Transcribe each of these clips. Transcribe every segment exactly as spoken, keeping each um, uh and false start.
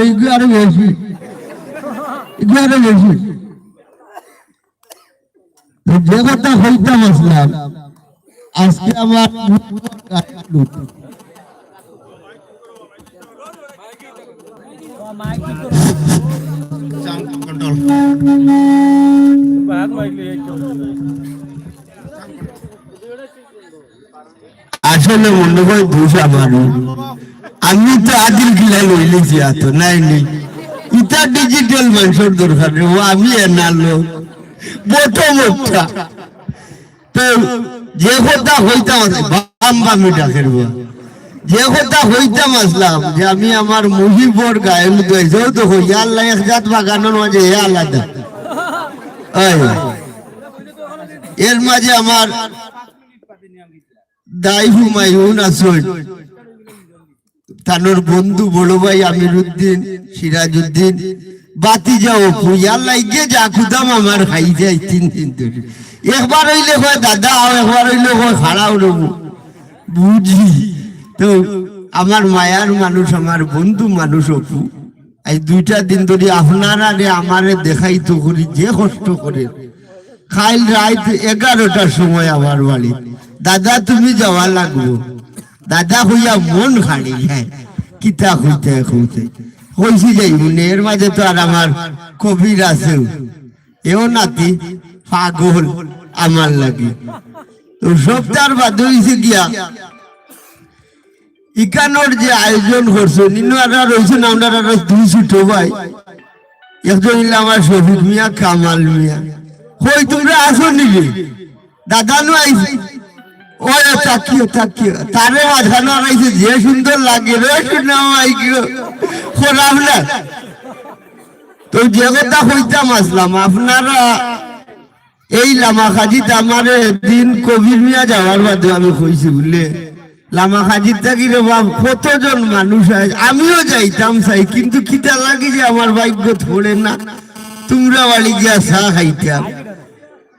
এইগু আরো বেশি, এইগু আরো বেশি। তো যে কথা কইতাম আসলাম, আজকে আমার আসলে মনে হয় দোষ আমারও। আমি তো আদিল কিলা লইলিছি আতো, নাই নি। ইতা ডিজিটাল মানুষর দরকার রে, ও আমি এনার লোক। বটম একটা। তো যে কথা কইতাম আছে, বাম বামি ডাকের বা। যে কথা কইতাম আসলাম যে আমি আমার মুজিবর গায়ে লুকাইছেও তো কই, আল্লাহ এক জাত বাগানোর মাঝে হে আলাদা। এই, এর মাঝে আমার দাই হুমায়ুন আছইন, তানোর বন্ধু বড় ভাই আমিরুদ্দিন, সিরাজউদ্দিন, বাতি যাও পুই, আল্লাহ গিয়ে যা খুদাম আমার খাই যায় তিন দিন ধরে। একবার অইলে কয় দাদা আও, একবার অইলে কয় খাড়াও রবু। বুঝি তো আমার মায়ার মানুষ, আমার বন্ধু মানুষ অপু। এই দুইটা দিন ধরে আপনারারে আমারে দেখাইতো করি যে কষ্ট করে। কাইল রাইত এগারোটার সময় আমার বাড়ি, দাদা তুমি যাওয়া লাগবো। দাদা কইয়া মন খাড়ি যায়, কিতা কইতে কইতে কইছি যাইমুনে। এর মাঝে তো আর আমার কবির আছে, এও নাতি পাগল আমার লাগি। তো সপ্তাহ বাদে অইছে গিয়া ইকানোর যে আয়োজন করছে, নিনু আর রইছে না, আমরা আর দুই ছোট ভাই, একজন হইলে আমার শফিক মিয়া, কামাল মিয়া। কই তোমরা আছো নি রে? দাদা নু আইছি। ওরে তাকিও, তাকিও। তারে মাঝখানে আনাইছে, যে সুন্দর লাগে রে, শুনে মাই গো। খারাপ না? তো যে কথা কইতাম আসলাম, আপনারা এই লামা কাজিত আমারে দিন কবির মিয়া যাওয়ার বাদে আমি কইছি বুলে, লামা কাজিত থাকি রে বাপ, কতজন মানুষ আয়, আমিও যাইতাম চাই, কিন্তু কিতা লাগি যে আমার ভাগ্যত পড়ে না, তোমরা বাড়ি গিয়া চা খাইতাম।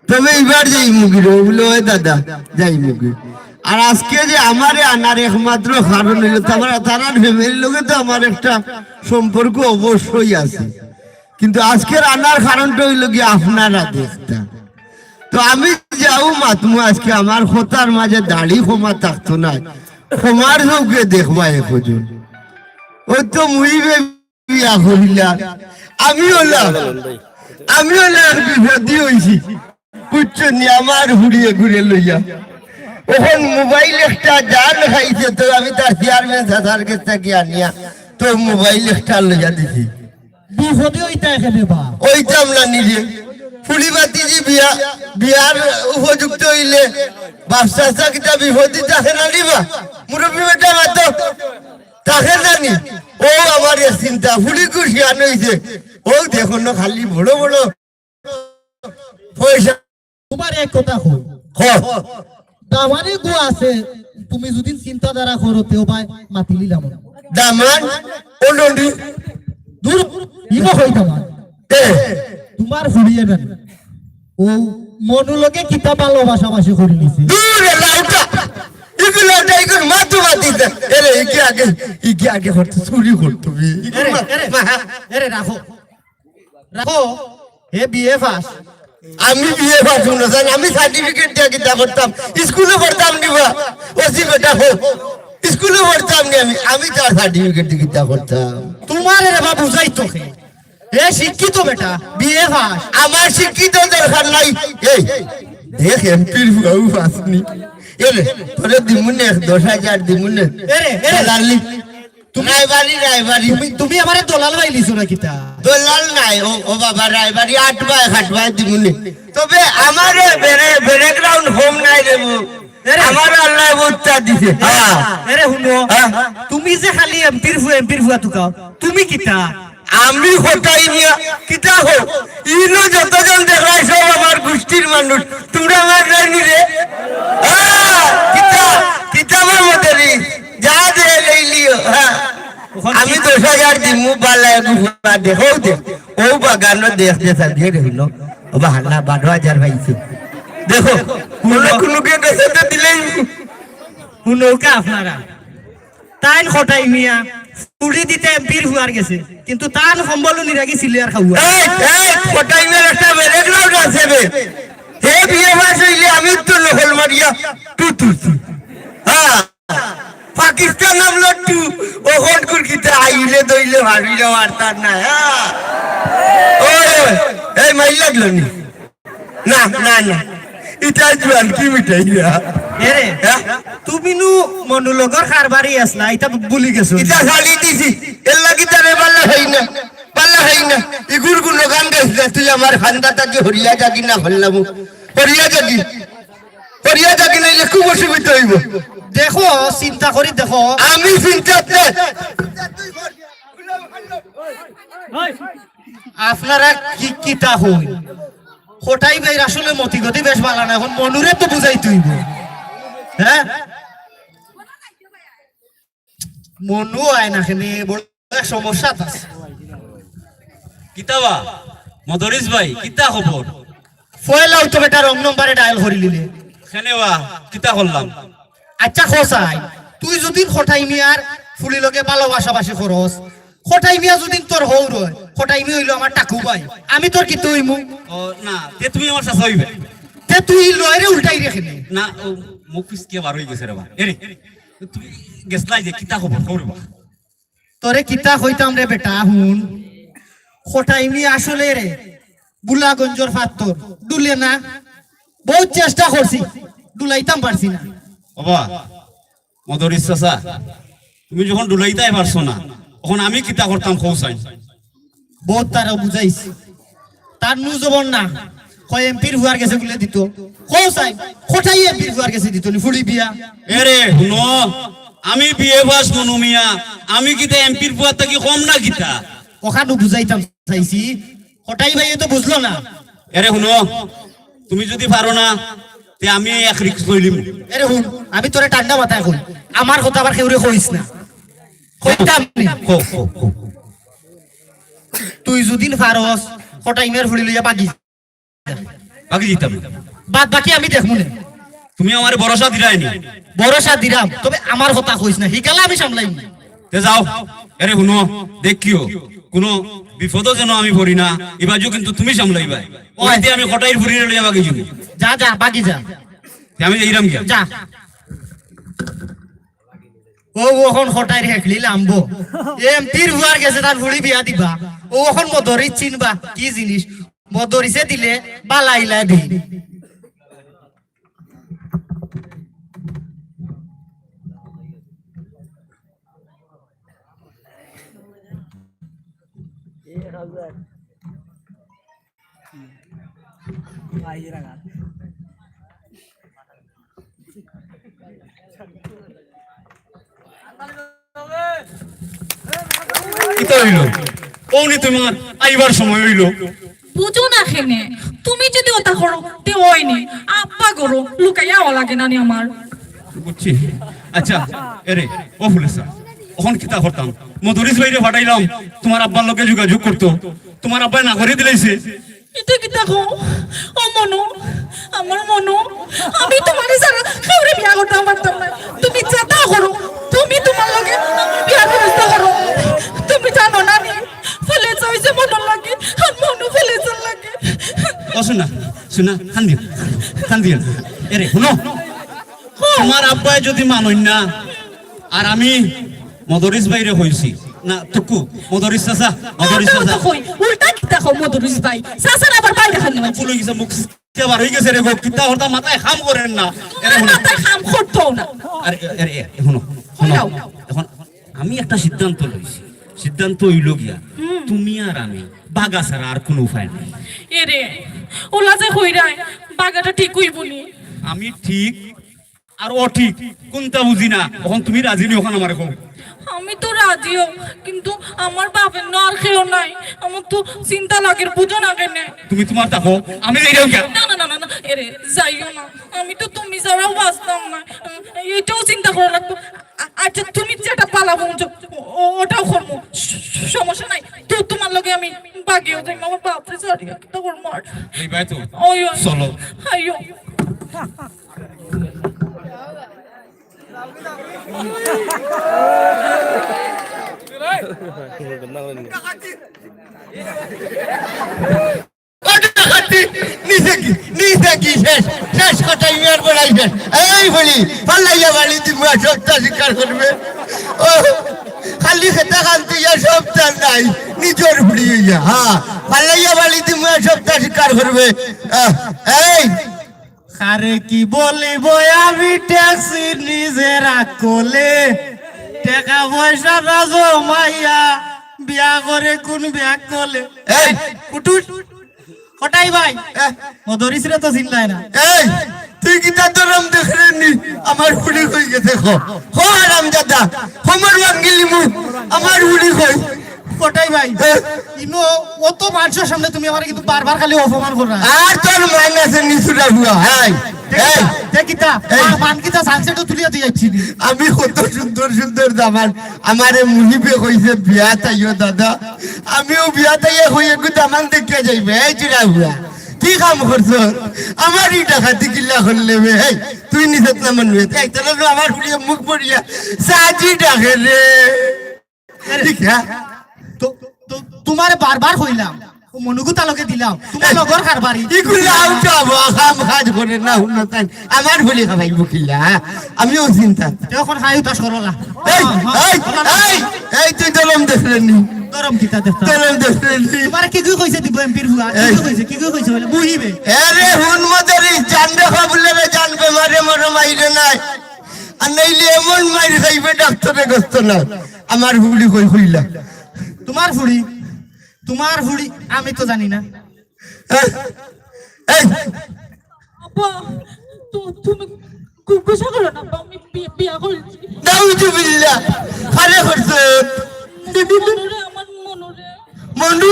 তবে এবার যাইমুগি রে, বুলে, ওই দাদা, যাইমুগি। আর আজকে যে আমারে আনার একমাত্র কারণ হইল, তারা, তারার ফ্যামিলির লগে তো আমার একটা সম্পর্ক অবশ্যই আছে, কিন্তু আজকের আনার কারণটা হইল কি আপনারা দেখতা। তো আমি যাও মাতমু, আজকে আমার কথার মাঝে দাড়ি কমা থাকতো না, কমার চউখে দেখবা একজন। ওই তো মুইবে বিয়া করিলা, আমি হলাম, আমি হলাম এক বিপদী হইছি, বুঝছো নি? আমার হুড়িয়ে ঘুরে লইয়া, অখন মোবাইল একটা জান খাইছে, তো আমি তার চেয়ারম্যান চাচার গেছ থাকি আনিয়া তো মোবাইল একটা লইয়া দিছি। বিপদে ওইটা এখানে বা। ওইটা আমরা নিজে। ফুলি বাতিজি বিয়া, বিয়ার উপযুক্ত হইলে বাপ চাচা কিতা বিপদে থাকে না নি বা? মুরব্বী বেটা মাতো থাকে না নি? ও আমার এক চিন্তা, ফুলি খুশি আন হইছে। ও দেখো না খালি বড় বড় পয়সা। তোমার এক কথা কই। হ। দামানি গু আছে, তুমি যদি চিন্তাধারা করো, তেও ভাই মাতিলিলাম। দামান, অলরেডি। দূর, ইনো কই দামান? এ। তোমার ফুরিয়ে না। ও মনুলকে কিতা ভালোবাসাবাসি করে নিছে। দূর, এ লাউটা। ইগুলা, ইগুলা মাতু মাতি দে। এরে, ইকি আগে, ইকি আগে করতে, চুরি করতে। এরে, এরে, এরে, রাখো। রাখো, হে বিএ পাস। আমি বিএ পাস না জান, আমি সার্টিফিকেট দিয়া কিতা করতাম? স্কুলে পড়তাম নি বা? ওসি বেটা হো। স্কুলে পড়তাম নি আমি, আমি তার সার্টিফিকেট দিয়া কিতা করতাম? তোমার রে বাবা বুঝাই তো খে। এ শিক্ষিত বেটা, বিএ পাস। আমার শিক্ষিত দরকার নাই। এই, দেখ এমপির ফুয়াও পাস নি। এরে, তোরে দিমুনে এক দশ হাজার দিমুনে। এরে, এরে। লালি। তুমি রায়বাড়ি, রায়বাড়ি। তুমি, তুমি আমারে দলাল বাইলিছো না কিতা? দলাল নাই, ও, ও বাবা, রায়বাড়ি আট বায়, আট বায় দিমুনে। তবে আমারে বেরে-, ব্যাকগ্রাউন্ড হোম নাই রে বউ। এরে। আমার আল্লাহ বুঝতা দিছে। হ্যাঁ। এরে হুনো, হ্যাঁ। তুমি যে খালি এমপির ফু-, এমপির ফুয়া তুকাও, তুমি কিতা? আমি হতাই নিয়া কিতা হো? ইনো যতজন দেখলাই সব আমার গোষ্ঠীর মানুষ। তোমরা আমার নাই নি রে? হ্যাঁ, কিতা, কিতা আমার মতে নি? যা দে, লই লিও, হ্যাঁ। আমি দশ হাজার দিমু, বালা এগু ফুয়া দে, হউ দে। ও বাগানো দেখ দে, সাদিয়ে রে হইল। ও বাহানা, বারো হাজার পাইছে। দেখো, কোনো, কোনো কে দশ হাজার দিলেই হুনউক্কা আপনারা। তাইন কটাই মিয়া ফুড়ি দিতা এমপির ফুয়ার গেছে, কিন্তু তান কম্বলও নিরাগি ছিল আর খাওয়া। এই, এই, কটাই মিয়ার একটা ব্যাকগ্রাউন্ড আছে বে। হে বিএ পাস অইলে আমি তো নকল মারিয়া টু তুলছি। হ্যাঁ, পাকিস্তান আমলো টু, অখন কুরকিতে আইলে দইলে ভাবিলে মারতার না, হ্যাঁ। ওই, ওই, এই মাইর লাগলো নি? না, না, না। ইটা জুয়ান কি মিটাই না? এরে, হ্যাঁ? তুমি নু মনুলগর কারবারি আছলা, ইটা ভুলি গেছো। ইটা ছাড়ি দিছি। এর লাগি তারে বালা হই না। বালা হই না। ইগুর গুণগান গাইছ না, তুই আমার খান্দা থাকি হরিয়া যাগি না হল্লামু। হরিয়া যাগি। হরিয়া যাগি নাইলে খুব অসুবিধা অইবো। দেখো, চিন্তা করি দেখো। আমি চিন্তাত নাই। আপনারা কি, কিতা কইন? কটাই ভাইর আসলে মতিগতি বেশ বালা না, অখন মনুরে তো বুঝাইতে অইবো। হ্যাঁ? মনু আয় না কেনে, বড় এক সমস্যাত আছে। কিতা বা? মদরিছ ভাই, কিতা খবর? পয়লাউ তো বেটা রং নম্বরে ডায়াল করিলিলে। কেনে বা? কিতা করলাম? আচ্ছা, কও চাই, তুই যুদি কটাই মিয়ার ফুড়ির লগে ভালোবাসাবাসি করস, কটাই মিয়া যুদি তোর হউর অয়, কটাই মিয়া অইলো আমার টাকু ভাই, আমি তোর কিতা অইমু? ও না, তে তুমি আমার চাচা অইবে। তে তুই লয়রে উল্টাইরে কেনে? না, ও মুখ ফিসকে বার অই গেছে রে বা। এরে, তুমি গেছলায় যে, কিতা খবর, খবর বা? তোরে কিতা কইতাম রে বেটা, হুন। কটাই মিয়া আসলে রে, বুলাগঞ্জর পাত্থর, ডুলে না। বউত চেষ্টা করছি, ডুলাইতাম পারছি না। বাবা, মদরিছ চাচা, তুমি যখন ডুলাইতায় পারছো না, অখন আমি কিতা করতাম কও চাই? বউত তারে বুঝাইছি। তার নু জবর না, কয় এমপির ফুয়ার গেছে বুলে দিতো। কও চাই, কটাই এমপির ফুয়ার গেছে দিতো নি, ফুড়ি বিয়া। এরে, হুনো, আমি বিএ পাস মনু মিয়া, আমি কিতা এমপির ফুয়ার থাকি কম না কিতা? অখানউ বুঝাইতাম চাইছি, কটাই ভাইয়ে তো বুঝলো না। এরে হুনো, তুমি যুদি পারো না, তে আমি এক রিস্ক লইলিমু। এরে হুন, আমি তোরে ঠান্ডা মাথায় কই, আমার কথা আবার কেউরে কইস না। কইতাম নি। কও, কও, কও। তুই যুদি পারস, কটাই মিয়ার ফুড়ি লইয়া বাগি যা। বাগি যাইতাম। বাদ বাকি আমি দেখমু নে। তুমি আমারে ভরসা দিরায় নি? ভরসা দিরাম, তবে আমার কথা কইস না, হিকালে আমি সামলাইমু। তে যাও, এরে হুনো, দেখিও, কুনু বিপদো যেন আমি পড়ি না, ইবাজু কিন্তু তুমি সামলাইবায়। ওই। ওইতে আমি কটাইর ফুড়িরে লইয়া বাগি যাইমু। যা, যা, বাগি যা। তে আমি যাইরাম গিয়া। যা। ও, অখন কটাইর হেকলি লামবো। এমপির ফুয়ার গেছে তার ফুড়ি বিয়া দিবা। ও, অখন মদরিছ চিনবা, কি জিনিস? মদরিছে দিলে বালা ইলা দেইন। কিতা অইলো? অউ নি তুমার আইবার সময় অইলো। বুঝো না কেনে? তুমি যুদি অতা করো, তে অয় নি। আব্বা ঘরো, লুকাইয়া আওয়া লাগে না নি আমার। বুঝছি। আচ্ছা, এরে, ও ফুলেছা, অখন কিতা করতাম? মদরিছ ভাইরে পাঠাইলাম, তুমার আব্বার লগে যোগাযোগ করতো। তুমার আব্বায় না করি দিলাইছে। ইটা কিতা কও? ও মনু, আমার মনু, আমি তুমারে ছাড়া কেউরে বিয়া করতাম পারতাম না। তুমি যেতা করো, তুমি তুমার লগে আমার বিয়ার ব্যবস্থা করো। তুমি জানো না নি? ফুলেছা অইছে মনুর লাগি, আর মনু ফুলেছার লাগি। ও সোনা, সোনা, কান্দিও না, কান্দিও না। এরে, হুনো, তুমার আব্বায় যুদি মানইন না, আর আমি মদরিছ ভাইরে কইছি। না, তুকু, মদরিছ চাচা, মদরিছ চাচা। কই, উল্টা কিতা কও মদরিছ ভাই? চাচার আবার ভাই দেখান না। ভুল অই গেছে, মুখ বার অই গেছে রে গো, কিতা করতাম মাথায় কাম করের না। এরে হুনো। মাথায় কাম করতো না। আরে, এরে, এরে, হুনো, হুনো। কইলাও। অখন আমি একটা সিদ্ধান্ত লইছি। সিদ্ধান্ত অইলো গিয়া, হুম। তুমি আর আমি, বাগা ছাড়া আর কুনু উপায় নাই। এরে, অলা যে কইরায়, বাগাটা ঠিক অইবো নি? আমি ঠিক আর অ ঠিক কুনটা বুঝি না। অখন তুমি রাজি নি, অখন আমারে কও। আমি তো রাজিও, কিন্তু আমার বাপের না আর কেউ নাই। আমার তো চিন্তা লাগের, বুঝো না কেনে? তুমি তুমার থাকো, আমি যাইরাম গিয়া। না, না, না, না, না, এরে, যাইও না। আমি তো তুমি ছাড়াও বাঁচতাম না। উম, ইটাও চিন্তা করা লাগবো। আ-, আচ্ছা, তুমি যেটা বালা বুঝো, ও-, ওটাও করমু। স-, স-, সমস্যা নাই। তো তুমার লগে আমি বাগিও যাইমু, আমার বাপরে ছাড়িয়া কিতা করমু আর? এই ভাই তো। ওই, ওই। চলো। আইও। ও ডাকাতি, নিছে কি, নিছে কি শেষ, শেষ কটাই মিয়ার বড়াই শেষ। এই বলি, ফালাইয়া বাড়ি দিমু, সবটা স্বীকার করবে। ও, খালি খেতা খান্তি ইয়া সবটা নাই, নিজর ফুড়ি হইয়া, হ্যাঁ, ফালাইয়া বাড়ি দিমু, সবটা স্বীকার করবে। আহ, এই, কারে কি বলিব আমি ঠেকছি নিজের আকলে, টেকা পয়সা না জমাইয়া, বিয়া করে কোন বিয়া করলে? এই! উঠুস, কটাই ভাই, এহ! মদরিসরে তো চিনলায় না। এই! তুই কিতা ধরম দেখরে নি? আমার ফুড়ি কই গেছে খ। খ হারাম দাদা, খমর ভাঙ্গিলিমু, আমার ফুড়ি কই? কটাই ভাই, এহ! ইনো অত মানুষের সামনে তুমি আমারে কিন্তু বারবার খালি অপমান কররা। আর তোর মান আছে নি সুরা হুয়া, হাই। তে এই! কিতা? তে কিতা? এই! মা-, মান কিতা সানসেটও তুলিয়া দিয়া যাচ্ছি নি? আমি কত সুন্দর সুন্দর দামান, আমারে মুনিবে কইছে বিয়াত আইও দাদা, আমিও বিয়াত আইয়া কই একটু দামান দেখিয়া যাইবে। এই চুরা হুয়া, কি কাম করছো? আমার ই ডাকাতি কিল্লা করলে বে? এই, তুই নিজত না মানবে। এই, তোর আমার ফুড়িয়ে মুখ পড়িয়া সাজি ডাকে রে। আরে, ঠিক, হ্যাঁ? তো, তো, তোমারে বারবার কইলাম, ও মনুগুতা লগে দিলাও, তোমার লগর কারবারি। ইগুলা উঠাবো, কাম কাজ করে না, হুনো তাই। আমার ফুড়ি খাবাইবো কিলা, হ্যাঁ? আমিও চিন্তা। তে এখন খাই উতাস করো না। এই, হ্যাঁ, এই, হ্যাঁ, এই, এই, তুই দরম দেখলে নি? দরম কিতা দেখতাম? দরম দেখলে নি? তোমারে কি কি কইছে দিব এমপির ফুয়া? কি এই। কি কইছে? কি কি কইছে বলে? বুঝিবে। এরে হুন মদরি, জান রে বাবুলে রে, জান বেমারে মরো মাইরে নাই। আর নাইলে এমন মাইর খাইবে ডাক্তারে গস্ত না। আমার ফুড়ি কই কইলা? তোমার ফুড়ি? তোমার ফুড়ি? আমি তো জানি না। এই, এই, আব্বা, তু-, তুমি গু-, গুসা করো না, আব্বা, আমি বি-, বিয়া করেছি। নাউজুবিল্লাহ, কারে করছো? মনুরে, আমার মনুরে। মনু?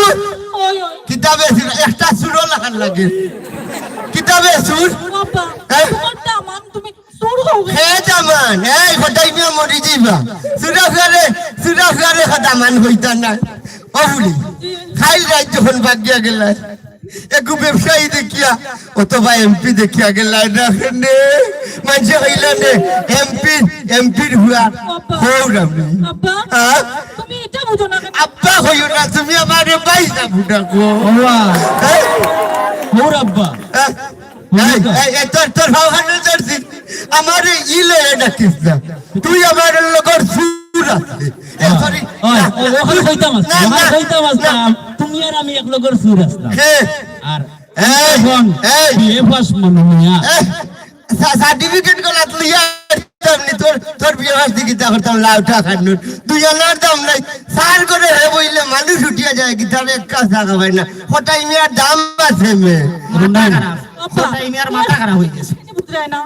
ওই, ওই। কিতাবে ছিল, একটা সুরও লাখান লাগে। কিতাবে সুর? আব্বা, হ্যাঁ? তোমার দামান, তুমি চুর হও। হে দামান, এই কটাই মিয়া মরি যাইবা। সুরা ফুয়ারে, সুরা ফুয়ারে দামান হইতা না। ও ফুড়ি, খাইল রাইত যখন বাগিয়া গেলা, একটু ব্যবসায়ী দেখিয়া অথবা এমপি দেখিয়া গেলা না কেনে? মানষে কইলা নে, এমপি, এমপির ফুয়া। আব্বা। হউর আমি। আব্বা, হ্যাঁ? তুমি এটা বুঝো না কেন? আব্বা কইও না, তুমি আমারে ভাইসাব ডাকো। বাবা। হ্যাঁ? হউর আব্বা। হ্যাঁ? এই, এই, এই, তোর, তোর ভাবখানো ধরছি। আমারে ই লয়ে ডাকিস না। তুই আমার লগর চুর আছে। এ, হ্যাঁ। sorry। ওই, না, ও, ওখানে কইতাম আছে, না, ওখানে না, কইতাম আছে। না। তুমি আর আমি এক লগর চুর আছলাম। হে। আর এই, এখন এই। বিএ পাস মনে নিয়া। এ, সা-, certificate গলাত লইয়া আইতাম নি, তোর, তোর বিএ পাস দি কিতা করতাম, লাউটা খান্নুর। দুই আনার দাম নাই। সার করে হে বইলে মানুষ উঠিয়া যায়, গিটারে এক কাজ লাগা হয় না। কটাই মিয়ার দাম আছে মে। মাথা খারাপ। আব্বা, কটাই মিয়ার মাথা খারাপ হয়ে গেছে। বুঝরায় না।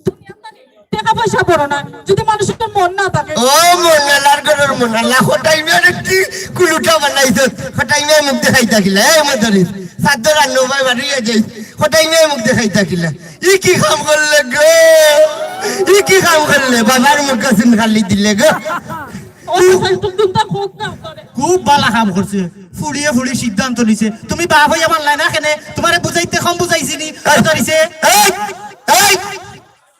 দুনিয়াত না টেকা পয়সা বড় না, যদি মানুষের মন না থাকে। ও মন আল্লাহর ঘরের মন আল্লাহ, কটাই মিয়ার একটি কুলুটা বানাইছ, কটাই মিয়ার মুখ দেখাই থাকিলে, এই মদরিস, সাদ্দর আর নবাই বাড়িয়ে যাই, কটাই মিয়ার মুখ দেখাই থাকিলে। ই কি কাম করলে গো? ই কি কাম করলে? বাবার মুখ গাছিন খালি দিলে গো। ও, একটু চিন্তা হোক না করে। খুব ভালা কাম করছে। ফুড়িয়ে ফুড়ি সিদ্ধান্ত নিছে। তুমি বাপ হইয়া মানলায় না কেনে? তোমারে বুঝাইতে কম বুঝাইছি নি? এই, ধরিছে। এই, এই,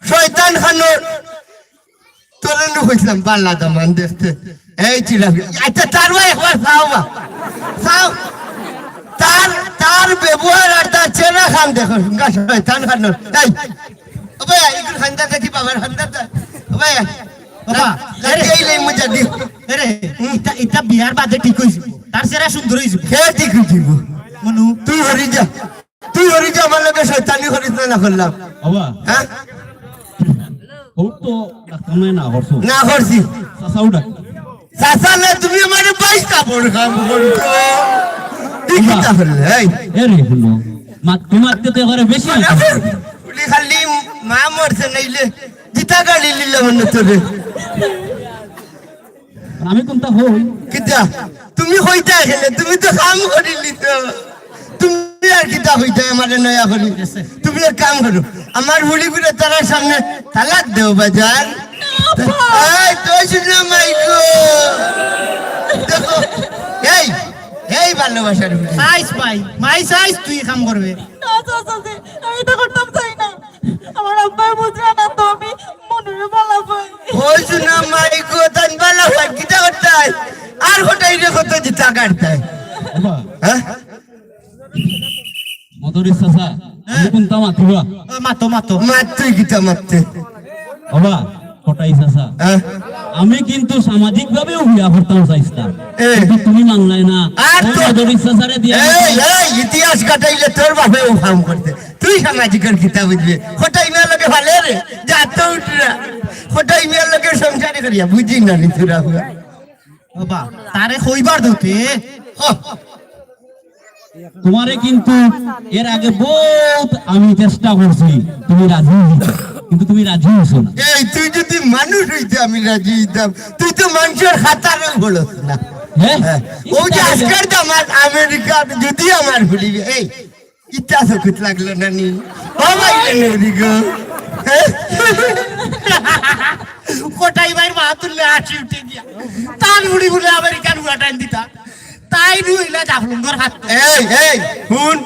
শয়তান খানোর। তোরে নু কইছিলাম, বালা দামান দেখতে। এই চিরা। আচ্ছা, তার ভাই একবার চাও বা। চাও। তার, তার ব্যবহার আর তার চেহারা খান দেখো। শয়তান খানোর। এই, ও ভাই, ইগুর খান্দা দেখি বাবার খান্দা দা। ও ভাই, বাবা, লাঠি আইলে মজা দি। এরে, ইটা, ইটা বিয়ার বাদে ঠিক হইছে। তার চেহারা সুন্দর হইছে। কে ঠিক হইছে? মনু। তুই হরি যা। তুই হরি যা, আমার লগে শয়তানি করিস না, না করলাম। বাবা। হ্যাঁ? ও তো ডাক্তার নাই, না করছো। না করছি। চাচাও ডাক। চাচা না, তুমি আমারে বাইশ কাপড় কাম করছো। ঠিক বাবা। কথা বললে, এই। এরে, হুনো। মাত-, তোমার তো এবারে বেশি হইছে। উনি খালি মা মরছে নাইলে জিতা গাড়ি নিলাম না তোরে। আমি কোনটা হই? কিতা? তুমি হইতা এখানে, তুমি তো কাম করিলি তো। তুমি আর কিতা হইতা আমারে নয়া করি? তুমি এক কাম করো, আমার বুড়ি বুড়ে তারার সামনে তালাক দেও বাজান। এই তো শুনলাম মাইকো। দেখো, এই, এই ভালোবাসার বুড়ি। সাইজ ভাই, মাই সাইজ তুই কাম করবে। না, চাচা, আমি এটা করতাম চাই না। আমার আব্বায় বুঝরা না তো, আমি মনুরে ভালা পাই। ওই শুনা মাই গো, তান ভালা পাই, কিতা করতায়? আর কটাইরে কত জিতা কাটতায়? বাবা, হ্যাঁ? মদরিস চাচা, হ্যাঁ। আমি কুনতা মাতিবা? ও, মাতো, মাতো। মাততে কিতা মাততে? বাবা, কটাই চাচা, হ্যাঁ? আমি কিন্তু সামাজিকভাবেও বিয়া করতাম চাইছলাম। এ। কিন্তু তুমি মানলায় না। আর ওই তো মদরিস চাচারে দিয়া এই, এই, ইতিহাস কাটাইলে তোর বাপেও কাম করতে। তুই সামাজিকর কিতা বুঝবে? কটাই মিয়ার লগে ভালে রে, যা তো উঠরা। কটাই মিয়ার লগে সংসারে করিয়া বুঝি না নি তোরা হুয়া। বাবা, তারে কইবার দতে। হ। তোমারে কিন্তু এর আগে বহুত আমি চেষ্টা করছি, তুমি রাজি হইতে, কিন্তু তুমি রাজি হইছো না। এই, তুই যদি মানুষ হইতে আমি রাজি হইতাম, তুই তো মানুষের খাতারও বলস না। হ্যাঁ? হ্যাঁ। ও যে আজকের জামাত আমেরিকার যদি আমার ফুড়ি, এই, ইটা চকুত লাগলো না নি? ও ভাই রে রে গো। হ্যাঁ? কটাই ভাইর মা তুললে আছি উঠে গিয়া। তার ফুড়ি বলে আমেরিকান উড়া টাইম দিতা। তাই রুইলা জাফলুঙ্গর হাত। এই, এই, হুন।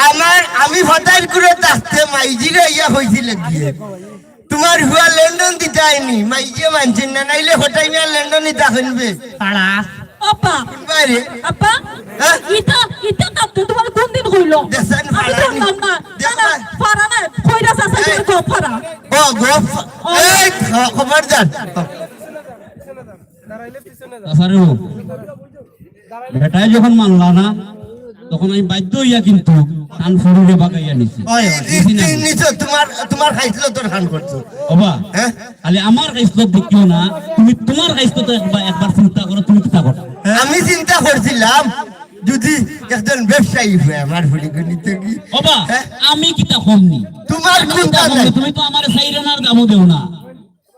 আমার, আমি ফতাইর করে থাকতে মাইজিরে ইয়া হইছিল গিয়ে। তোমার হুয়া লন্ডন দিতে আইনি, মাইজে মানছেন না, নাইলে কটাই মিয়া লন্ডনে দেখেন বে। পাড়া। আপা, বাইরে। আপা, হ্যাঁ? ইটা, ইটা কাটতে তোমার কোন দিন কইলো? দেখছেন, আমি পাড়া জানলাম না। না, না, দেখছেন? পাড়া না, কইরা চাচা এই। তোমার গো পাড়া। ও, গো, ও। এই, খ-, খবরদার। চাচারে ও। বেটায় যখন মানলা না, তখন আমি বাধ্য হইয়া কিন্তু তান ফুড়িরে বাগাইয়া নিছি। ওই, ওই, নিছি না? নিছো, তোমার, তোমার খাইছলতর খান করছো। ওবা, হ্যাঁ? খালি আমার খাইছলত দেখিও না, তুমি তোমার খাইছলত একবার, একবার চিন্তা করো, তুমি কিতা করো। আমি চিন্তা করছিলাম, যদি একজন ব্যবসায়ী হয়, আমার ফুড়ি গণিত কি? ওবা, হ্যাঁ? আমি কিতা কম নি? তোমার আমি কিতা কোনটা কম নি? নাই? তুমি তো আমার সাইরেনার দামও দেও না।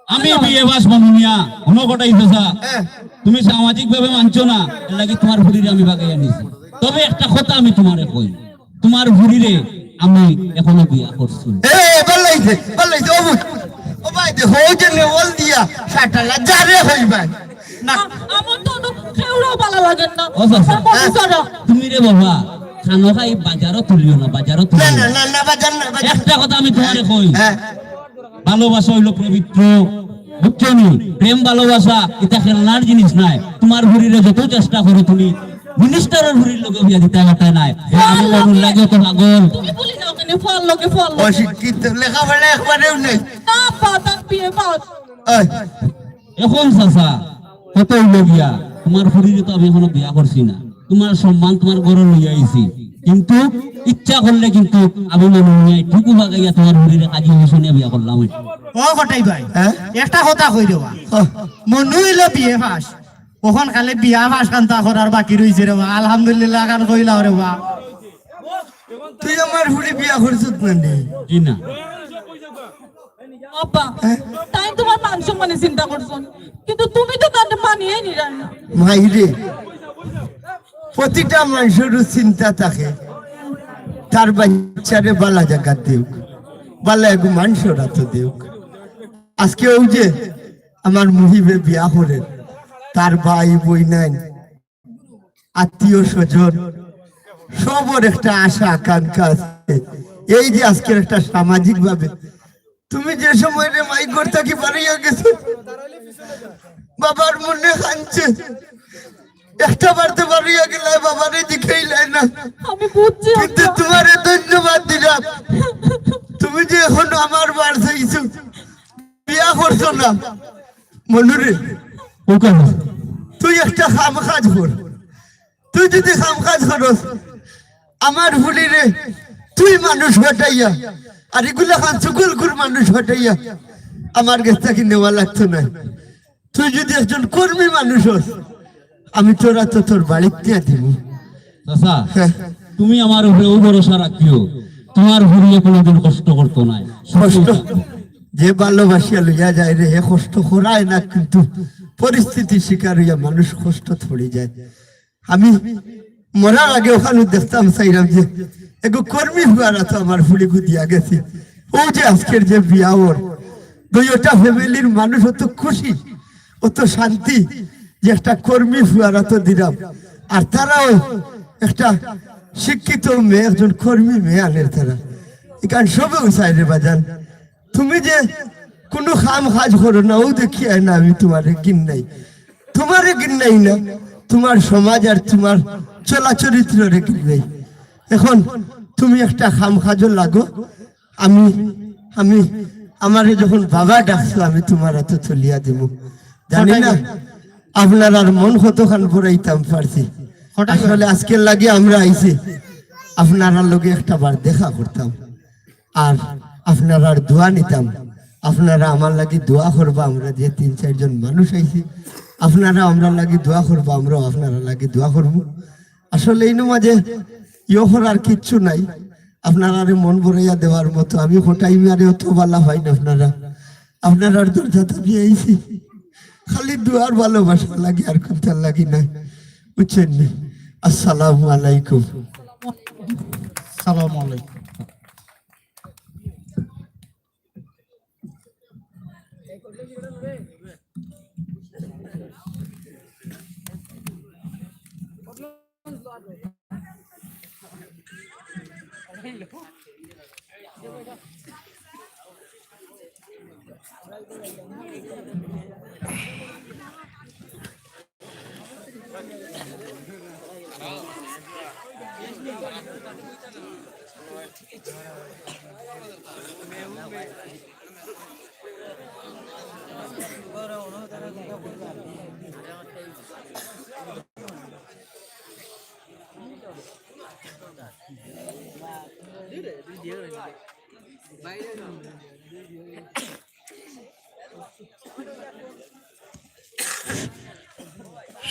আমি বিএ পাস মানু মিয়া, হুনো কটাই চাচা, হ্যাঁ। তুমি সামাজিকভাবে মানছো না, এর লাগি তোমার ফুড়িরে আমি বাগাইয়া নিছি। তবে একটা কথা আমি তোমারে কই, তোমার ফুড়িরে আমি এখনো বিয়া করছি না। এ, এ, ভালা লাগছে, ভালা লাগছে, ও বুঝ। ও ভাই, দেখো, ওই যে নেওয়াল দিয়া, সাটালা, যারে হইবায়। না। আ-, আমার তো অনো কেউরেও ভালা লাগের না। ও চাচা, আমার বন্ধু ছাড়া। তুমি রে বাবা, খানো খাই বাজারও তুলিও না, বাজারও তুলিও না, না। না, না, বাজার না, বাজার। একটা কথা আমি তোমারে কই। হ্যাঁ। ভালোবাসা হইল পবিত্র, বুঝছো নি? প্রেম ভালোবাসা ইটা খেলনার জিনিস নায়। তোমার ফুড়িরে যত চেষ্টা করো তুমি, মিনিস্টারের ফুড়ির লগে বিয়া দিতায় পারতায় নায়। আমি মনুর লাগি অত পাগল। তুমি বলি যাও কেনে, ফল লগে, ফল লগে। অশিক্ষিত, লেখাপড়া একবারেও নাই। না, পাতান বিয়ে পাস। এই। এখন চাচা, কত হইল গিয়া, তোমার ফুড়িরে তো আমি এখনো বিয়া করছি না। তোমার সম্মান তোমার ঘরো লইয়া আইছি, কিন্তু ইচ্ছা করলে কিন্তু আমি মনে হয় ঠিকও বাগাইয়া তোমার ফুড়িরে কাজী হুসেনে বিয়া করলাম। ও কটাই ভাই, হ্যাঁ? একটা কথা কই রে বা। হ্যাঁ। মনু হইল বিএ পাস, ওখান খালি বিয়া পাস কান্তা করার বাকি রইছে রে বা। আলহামদুলিল্লাহ, কান কইলাও রে বা। তুই আমার ফুড়ি বিয়া করছত না নি? জি না। আব্বা, হ্যাঁ? তাই তোমার মান সম্মানে চিন্তা করছন, কিন্তু তুমি তো তার মানিয়ে নিরায় না। মাইরে, প্রতিটা মানুষের চিন্তা থাকে, তার বাচ্চারে বালা জাগাত দেউক, বালা এগু মানুষর আতো দেউক। আজকে ওই যে আমার মুহিবে বিয়া করে, তার ভাই বইনাইন, আত্মীয় স্বজন, সবর একটা আশা আকাঙ্ক্ষা আছে। এই যে আজকের একটা সামাজিক ভাবে তুমি যে সময় রে মাই ঘর থাকি বারইয়া গেছো, বাবার মনে কানছে, একটা বারতে বারইয়া গেলায়, বাবারে দেখেইলায় না। আমি বুঝছি, কিন্তু আব্বা। তোমারে ধন্যবাদ দিলাম, তুমি যে এখন আমার বার চাইছো, বিয়া করছো না। মনুরে, ও কেন? তুই একটা কাম কাজ কর, তুই যদি কাম কাজ করস, আমার ফুড়িরে তুই মানুষ হটাইয়া, আর এগুলা খান চুগলখুর মানুষ হটাইয়া আমার গেছ থাকি নেওয়া লাগতো না। তুই যদি একজন কর্মী মানুষ হস, আমি তোরা তো তোর বাড়িতে দিব। চাচা, হ্যাঁ। তুমি আমার উপরে ও ভরসা রাখিও, তোমার ফুড়িয়ে কোনোদিন কষ্ট করতো না। কষ্ট, যে ভালোবাসিয়া লইয়া যায় রে, হে কষ্ট করায় না, কিন্তু পরিস্থিতির শিকার হইয়া মানুষ কষ্ট পড়ি যায়। আমি মরার আগে ওখানে দেখতাম চাইলাম যে এগো কর্মী ফুয়ার আতো আমার ফুড়িগু দিয়া গেছি। ও যে আজকের যে বিয়া ওর, দুইটা ফ্যামিলির মানুষ অত খুশি, অত শান্তি যে একটা কর্মী ফুয়ার আতো দিলাম। আর তারাও একটা শিক্ষিত মেয়ে, একজন কর্মী মেয়ে আনের তারা। কারণ সবে উসাই রে বাজান, তুমি যে কুনু কাম কাজ করো না, অউ দেখিয়া না আমি তুমারে ঘিন্নাই। তুমারে ঘিন্নাই না, তুমার সমাজ আর তুমার চলাচরিত্ররে ঘিন্নাই। এখন তুমি একটা কাম কাজো লাগো, আমি, আমি, আমারে যখন বাবা ডাকছো, আমি তুমার আতো তুলিয়া দিমু। জানি না আপনারার মন কতখান ভরাইতাম পারছি। আসলে আজকের লাগি আমরা আইছি, আপনারার লগে একটা বার দেখা করতাম, আর আপনারার দোয়া নিতাম। আপনারা আমার লাগি দোয়া করবা, আমরা যে তিন চাইরজন মানুষ আইছি, আপনারা আমরার লাগি দোয়া করবা, আমরাও আপনারার লাগি দোয়া করমু। আসলে ইনো মাঝে ইয়ে করার কিচ্ছু নাই, আপনারারে মন ভরাইয়া দেওয়ার মতো। আমি কটাই মিয়ারে অত বালা পাইন আপনারা, আপনারার দরজাত আমি আইছি খালি দোয়ার ভালোবাসার লাগি, আর কুনটার লাগি নায়, বুঝছইন নি? আসসালামু আলাইকুম। সালাম আলাইকুম।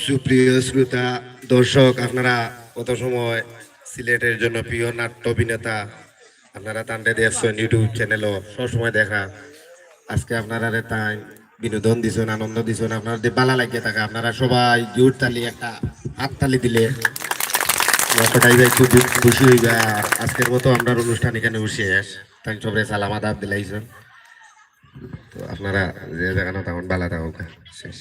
সুপ্রিয় শ্রোতা, দর্শক, আপনারা অত সময় সিলেটের জনপ্রিয় নাট্য অভিনেতা, আপনারা তানরে দেখছইন YouTube চ্যানেলও সবসময় দেখা। আজকে আপনারারে তাইন বিনোদন দিছইন, আনন্দ দিছইন, আপনারার যে বালা লাগিয়া থাকে, আপনারা সবাই জোর তালি, একটা হাততালি দিলে আমরা কটাই ভাই খুব খুশি অইবা। আর আজকের মতো আমরার অনুষ্ঠান এখানে শেষ। তাইন সবরে সালাম আদাব দিলাইছইন। তো আপনারা যে যেখানো থাকইন, বালা থাকউক্কা। শেষ।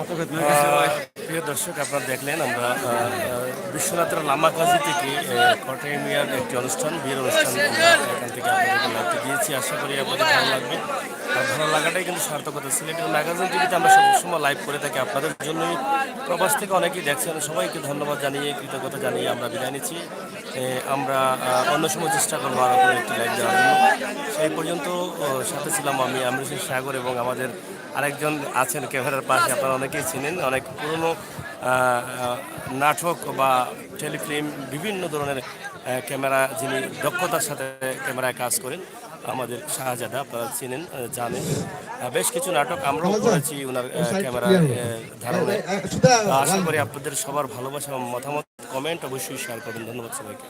আহ, প্রিয় দর্শক, আপনারা দেখলেন আমরা, আহ, আহ, বিশ্বনাথের লামাকাজি থেকে, আহ, কটাই মিয়ার একটি অনুষ্ঠান, বিয়ের অনুষ্ঠান আমরা এখান থেকে আপনাদেরকে live দিয়েছি। আশা করি আপনাদের ভালো লাগবে। আর ভালো লাগাটাই কিন্তু সার্থকতা। সিলেটের ম্যাগাজিন টিভিতে আমরা সবসময় live করে থাকি আপনাদের জন্যই। প্রবাস থেকে অনেকেই দেখছেন, সবাইকে ধন্যবাদ জানিয়ে, কৃতজ্ঞতা জানিয়ে আমরা বিদায় নিচ্ছি। এ, আমরা, আহ, অন্য সময় চেষ্টা করবো আরো কোনো একটি live দেওয়ার জন্য। সেই পর্যন্ত, ও, সাথে ছিলাম আমি, আমির হোসেন সাগর, এবং আমাদের আরেকজন আছেন ক্যামেরার পাশে, আপনারা অনেকেই চিনেন, অনেক পুরনো, আহ, আহ, নাটক বা টেলিফিল্ম, বিভিন্ন ধরনের, আহ, ক্যামেরা, যিনি দক্ষতার সাথে ক্যামেরায় কাজ করেন, আমাদের শাহজাদা, আপনারা চিনেন, আহ, জানেন। আহ, বেশ কিছু নাটক আমরাও করেছি ওনার, আহ, ক্যামেরার, আহ, ধারণে। আহ, আশা করি আপনাদের সবার ভালোবাসা এবং মতামত, কমেন্ট অবশ্যই শেয়ার করবেন। ধন্যবাদ সবাইকে।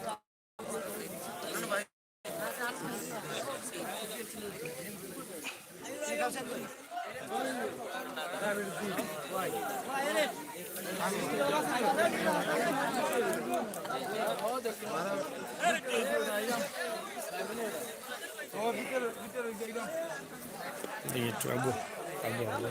দেখি একটু আগে, আগে, আগে।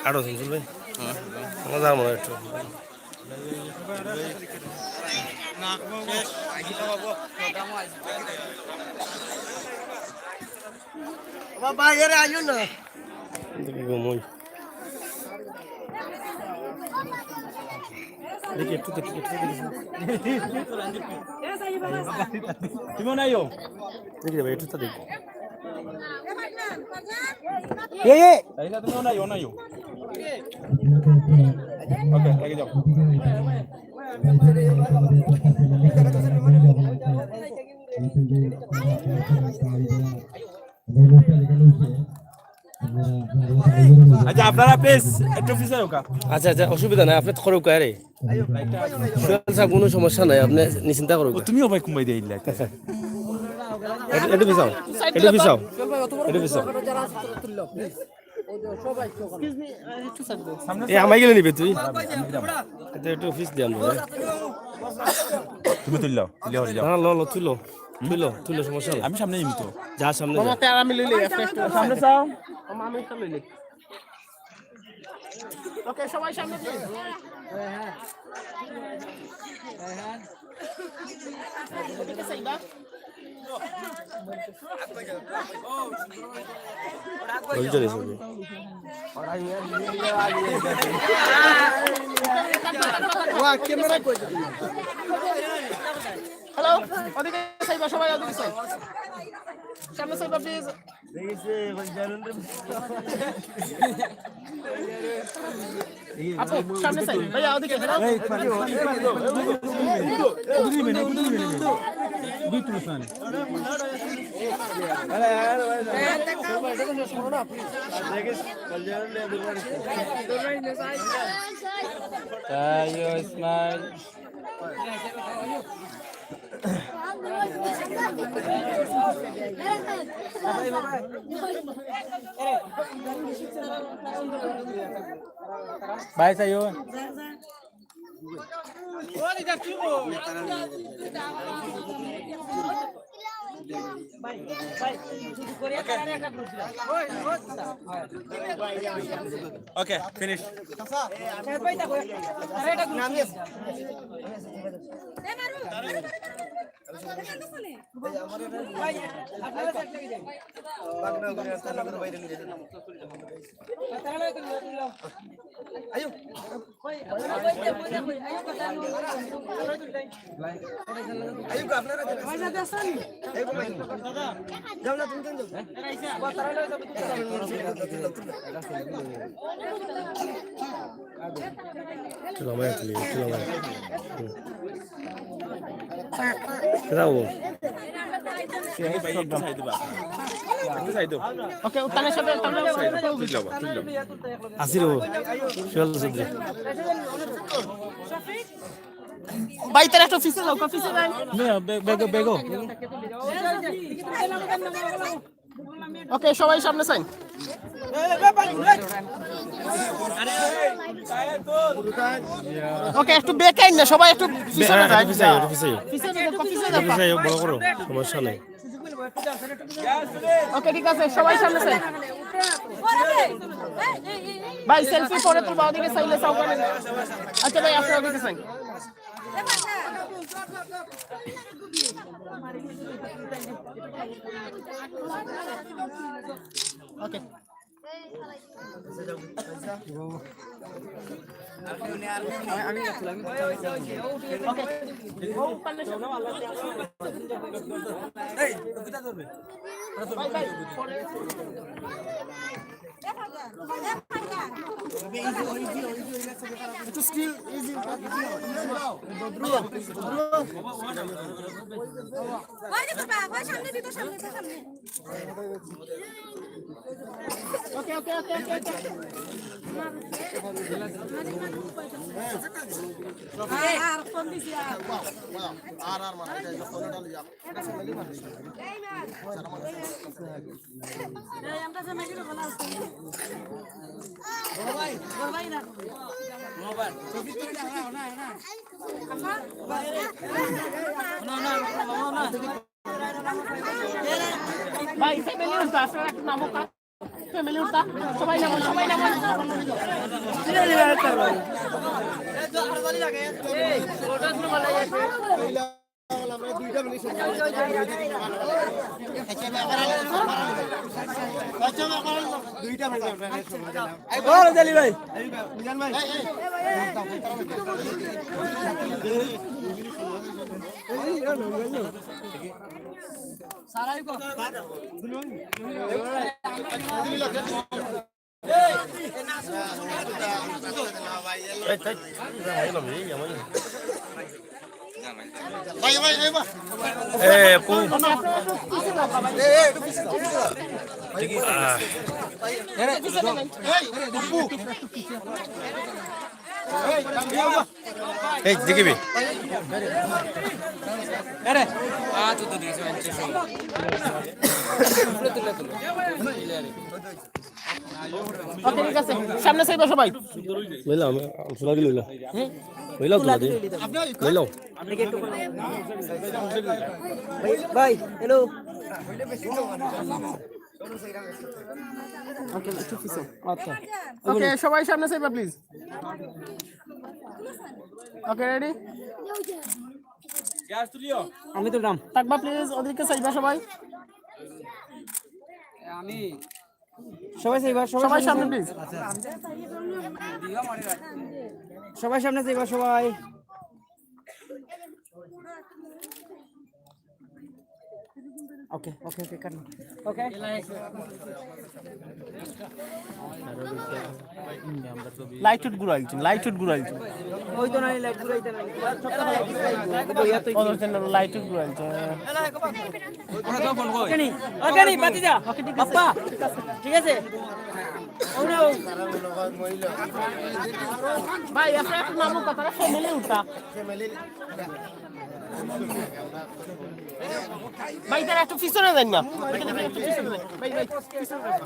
আরো শুনছিল ভাই? মজা মনে হয় একটু। বাবা, এরে আইও না। দেখি ঘুমোই। দেখি, একটু দেখি, একটু দেখি। তুমি নাই হো। দেখি রে ভাই, একটু তো দেখি। এ, এ। তাই না, তুমি নাই হো, নাই হো। ওকে, আগে যাও। আচ্ছা, আপনারা প্লিজ একটু পিছে হোকা। আচ্ছা, আচ্ছা, অসুবিধা নাই, আপনি তো করুক আরে। সোহেল সাহেব, কোনো সমস্যা নাই, আপনি নিশ্চিন্তা করুক। ও, তুমিও ভাই কুমাই দিয়ে ইল্লা। একটু, একটু পিছাও, একটু পিছাও, একটু পিছাও। এ, আমায় গেলে নিবে তুই? এটা একটু পিছ দিয়ে আমরা। তুমি তুললাও, তুলে হরি যাও। না, লো, লো, তুলো। তুলো, তুলো, সমস্যা নাই। আমি সামনে যাইমু তো। যা সামনে যা। মামা, তে আমি লইলে, আস্তে আস্তে। সামনে যাও। মামা, আমি সামনে লই। ওকে, সবাই সামনে, please। ওদিকে চাইবা। ওই চলে যাবে। ওয়া, ক্যামেরা কই? হ্যালো, ওদিকে চাইবা, সবাই ওদিকে চাই। সামনে চাইবা, please। আপু, সামনে চাই। ভাইয়া, ওদিকে, হ্যালো। তাইও, স্মাইল। ভাই, চাইও। Okay, finish. রাও। ওকে, উত্তানের সাথে, উত্তানের সাথে। আসি রে, সোহেল চৌধুরী। ভাই, তারা একটু পিছে যাও, পিছে যাও। না, বে-, বেগো, বেগো। ওকে, সবাই সামনে চাইন। ওকে, একটু back আইন না, সবাই একটু পিছনে যান। পিছে আইও, পিছে আইও। পিছনে যাও, পিছনে যাও। পিছে আইও, বড় করো, সমস্যা নাই। ওকে, ঠিক আছে, সবাই সামনে চাইন। ভাই, selfie পরে তুলবা, ওদিকে চাইলে চাও কেন? আচ্ছা ভাই, আপনারা ওদিকে চাইন। ওকে। একটু still easy। ওই যে বাবা, ওই সামনে দিত, সামনে, সামনে। ওকে, ওকে, ওকে, ওকে, ওকে। আর, আর ফোন দিছি, আর। আর, আর মারা, এই যে ফোনটা লইয়া। ভাই, family উঠবা, আপনারা একটু নামো, family উঠবা, সবাই নামো, সবাই নামো। দুইটা মিনিট সময়। দুইটা মিনিট আমরা সময় দিলাম। বল, জালি ভাই। মিজান ভাই। এ, পু। আহ। এই, দেখিবি। ওকে, ঠিক আছে। সামনে চাইবা সবাই। লইলাম, আমি সোনালি লইলাম। লইলাও তো, লইলাও। ভাই, ভাই, হ্যালো। ওকে, একটু পিছে। আচ্ছা। ওকে, সবাই সামনে চাইবা, প্লিজ। ওকে, রেডি? আমি তো নাম। থাকবা, প্লিজ, ওদিকে চাইবা সবাই। আমি সবাই চাইবা, সবাই সবাই সামনে, সামনে। প্লিজ। সবাই সামনে চাইবা, সবাই। ওকে, ওকে, ওকে, কাট। ওকে। লাইট উঠ ঘুরাইছে, লাইট উঠ ঘুরাইছে। ওই তো নাই, লাইট ঘুরাইতে নাই। ওদের জন্য লাইট উঠ ঘুরাইছে। ওকে নি, ওকে নি, বাতি যা। বাপ্পা, ঠিক আছে। ও না, ও। ভাই, আপনারা একটু নামুক, তারা ফ্যামিলি উঠা। ভাই, তারা একটু পিছনে যান না। ভাই, তারা একটু পিছনে যান। ভাই, ভাই, পিছনে যান।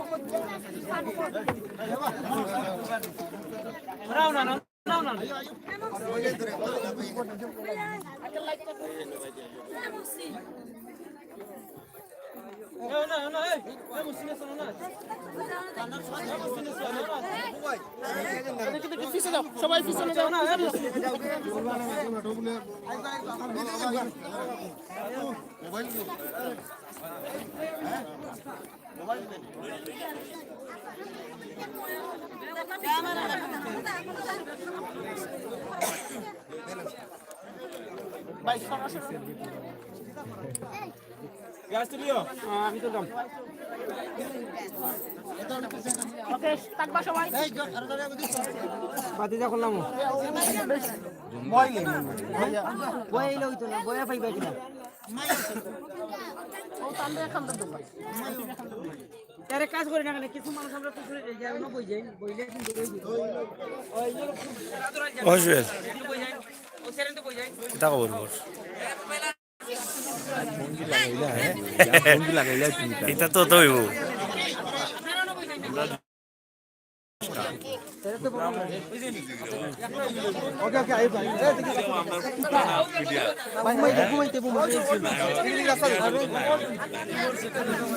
গ্যাস তুলিও। হ্যাঁ, আমি তুলতাম। ওকে, থাকবা সবাই। বাতি যা করলাম। বইলে। বইলে হইতো না, বইয়া পাইবা কিনা? ও, তাহলে এখন তো দেবো। আরে কাজ করি না কেন? কিছু মানুষ আমরা পিছনে যাই, যাই, অন্য বই যাই, বইলে কিন্তু বই যাই। অসুবিধা। বই যাই। ও সেরেন তো বই যাই। এটা খবর বল। এটা তো, তো হইব।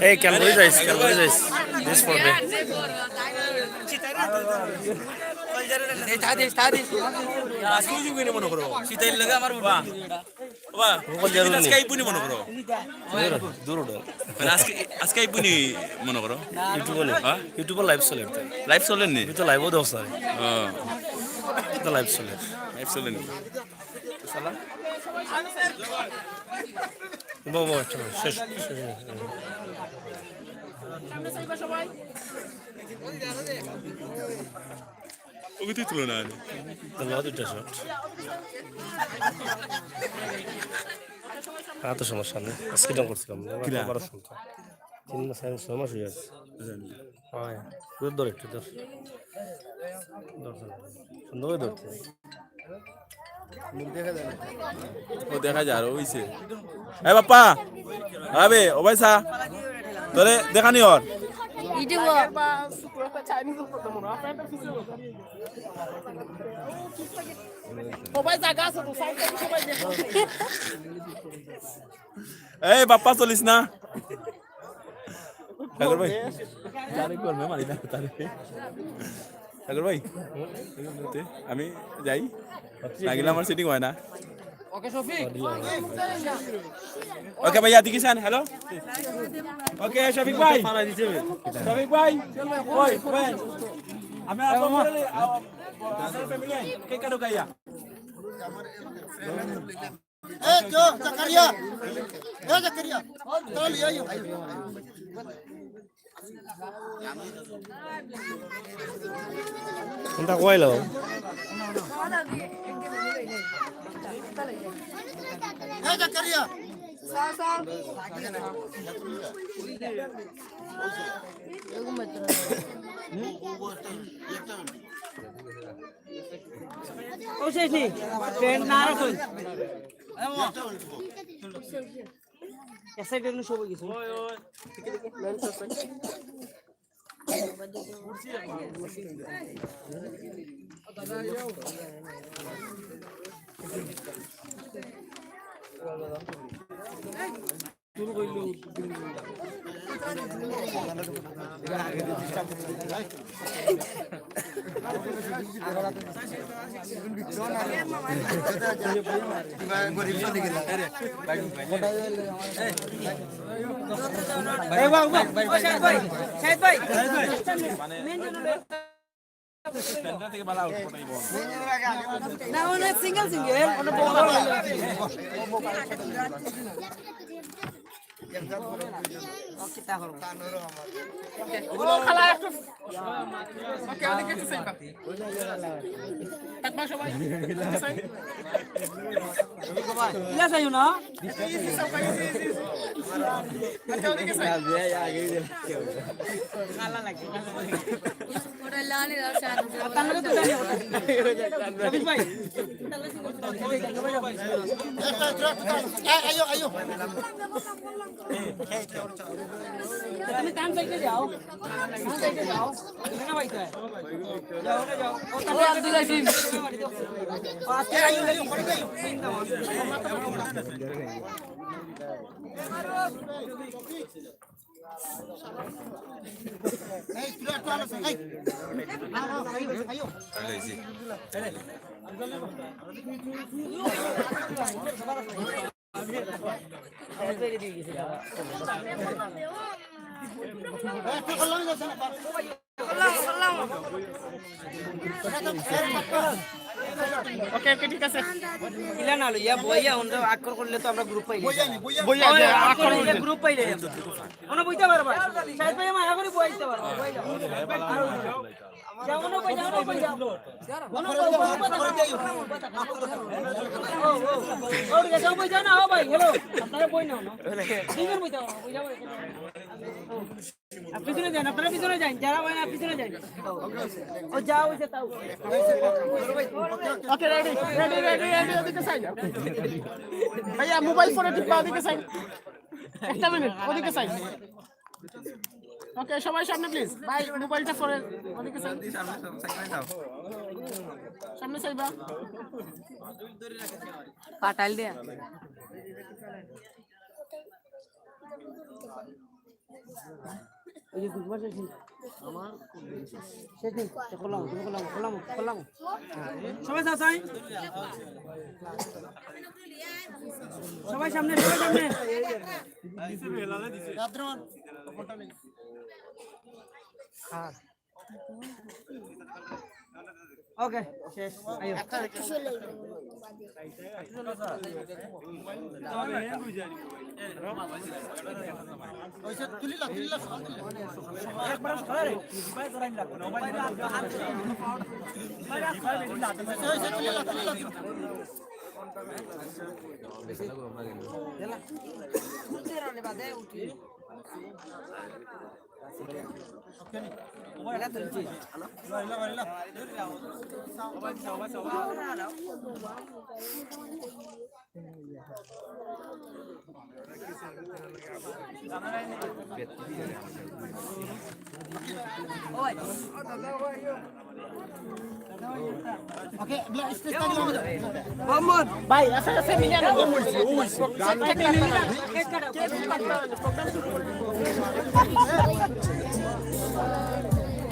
এই, খেয়াল করে যাইস, খেয়াল করে যাইস। This for me. এই, তা দিস, তা দিস। আজকে ওই যে মনে করো, শীতের লগে আমার বাবা। বাবা, ও কোন জায়গায় আজকে নেই? আইবো নি মনে করো। দূর, দূর ওটা। মানে আজকে, আজকে আইবো নি মনে করো। YouTube-এ নেই। হ্যাঁ? YouTube-এ live চলে এটা। Live চলে নি? আমি তো live-ও দেখছি। হ্যাঁ। এটা live চলে। Live চলে নি? সালাম। বাবা, আচ্ছা, শেষ, শেষ। ওকে তুই তুলে না। ধন্যবাদ, দুইটা shot। আর তো সমস্যা নেই, আজকে ডং করছিলাম না, কিরা? বারো ঘন্টা। তিন মাস, চার মাস, ছয় মাস হয়ে গেছে। জানি। হয়, তুই ধর একটু, ধর। ধর, ধর। সুন্দর করে ধরতে। ও দেখা যায়, ও হইছে। এ বাপ্পা, আবে, ও ভাই সা, তোরে দেখানি ওর। ও ভাই, জায়গা আছে তো, side থেকে সবাই দেখো। এই বাপ্পা, চলিস না। ঠাকুর ভাই, তারে করবে, মারি না, তারে। ঠাকুর ভাই, আমি যাই, না গেলে আমার setting হয় না। ওকে, শফিক। ওকে ভাইয়া, দেখিস হ্যাঁ, hello। ওকে, শফিক ভাই। শফিক ভাই। ওই, ওই। আমি আপনার ফ্যামিলি, আপনার ফ্যামিলি, কেক কাটো খাইয়া। এ, কেউ, জাকারিয়া। এ, জাকারিয়া। তাড়াতাড়ি আইও। কোনটা কইলো? এ, জাকারিয়া। ও শেষ নি। প্যান্ট না রাখুন। এক সাইডে এমনি সব হয়ে গেছে। এই বাবু, ভাই, ভাই, ভাই, শাহেদ ভাই, শাহেদ ভাই। না, ওনার সিঙ্গেল সিঙ্গেল, ওনার বউ। ইলা যাইও না। তুমি কান সাইডে যাও। ওকে, ওকে, ঠিক আছে। ইলা না লইয়া, বইয়া, অন্য আক্কর করলে তো আমরা গ্রুপ পাইলে। বইয়া, বইয়া, বইয়া, আক্কর আক্কর করলে করলে। গ্রুপ পাইলে। অন্য বইতে পারবা। শাহেদ ভাই, আমার আগে বইতে পারবা। বইয়া। যাও, অন্য বই, যাও, অন্য বই, যাও। অন্য বই, যাও। ও, ও, ও, যাও, বই, যাও না, ও ভাই, হ্যালো। আপনারা বই নাও না। সিঙ্গার বই যাও, বই যাও। আর পিছনে যান, আপনারা পিছনে যান, যারা হয় না পিছনে যান। ও যাও, ওই যে তাও। ওকে, রেডি, রেডি, রেডি, রেডি, ওদিকে সাইড। ভাইয়া, মোবাইল ফোনে টিপা, ওদিকে সাইড। একটা মিনিট, ওদিকে সাইড। ওকে, সবাই সামনে প্লিজ। ভাই, মোবাইলটা ফোনে, ওদিকে সাইড। সামনে সাইবা। পাটাইল দেয়া। ওই যে বুঝবার চাইছি। সেটাই, তো করলাম, তুমি করলাম, করলাম, করলাম। সবাই যাও, যাই। সবাই সামনে, সবাই সামনে। ওকে, শেষ। আইও। ভাই, আস্তে আস্তে মিলিয়ে না।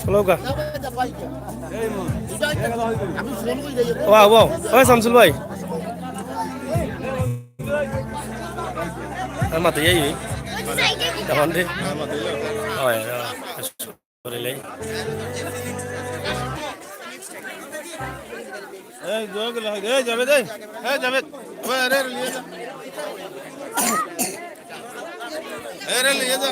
চলো গা। ওয়া, ওয়া। ওই শামসুল ভাই। আর মাত্র এই, এই। তখন দে। হয়, হয়। করে লাই। এই, জোরে লাগে। এই, জাভেদ, এই। এই, জাভেদ। ওই, আরে, আরে, নিয়ে যা। আরে, নিয়ে যা।